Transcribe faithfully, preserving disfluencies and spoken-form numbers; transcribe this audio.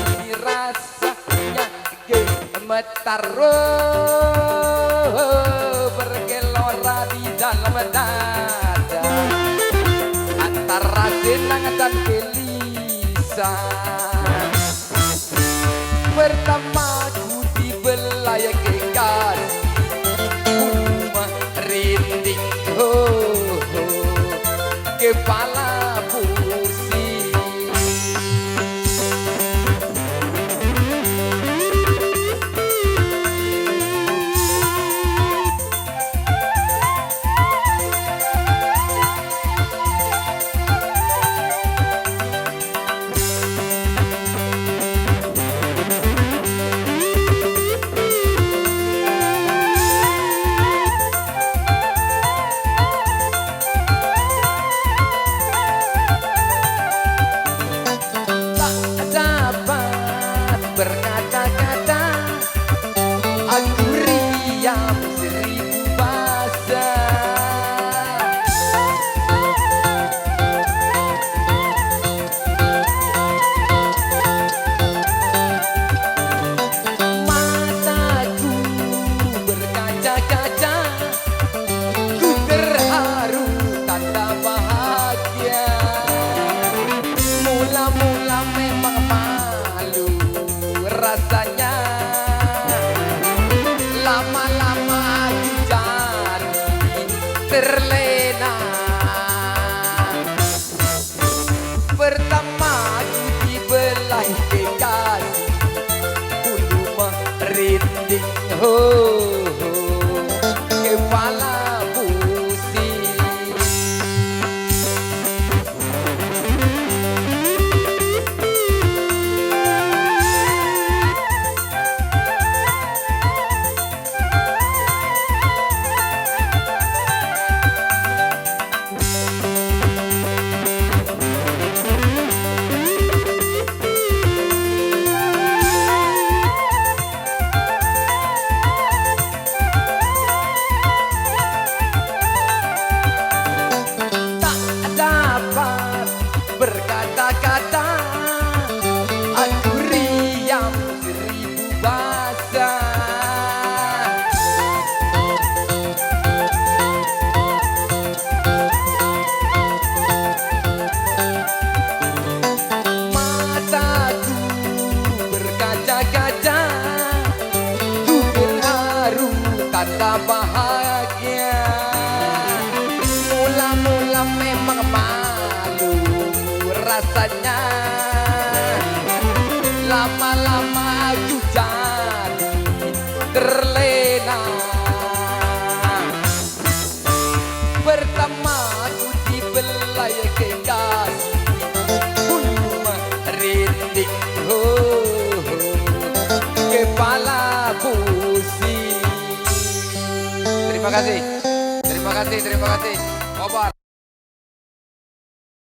Dirasanya gemetar, oh, bergelora di dalam dada. Antara senang dan gelisah. Pertama ku dibelai kekasih, bulu merinding, ho, ho, kepala pusing. Tak dapat berkata-kata, aku riam seribu bahasa. Mataku berkaca-kaca, ku terharu tanda bahagia. Mula-mula memang malu rasanya, lama-lama aku jadi terlena. Pertama ku dibelai kekasih, bulu merinding, ho, ho, kepala pusing. Tak dapat berkata-kata, aku riam seribu bahasa. Mataku berkaca-kaca, ku terharu tanda bahagia. Mula-mula memang malu rasanya, lama-lama aku jadi terlena. Pertama aku dibelai kekasih, bulu merinding, ho, ho, kepala pusing. Terima kasih. Terima kasih, terima kasih. Kobar.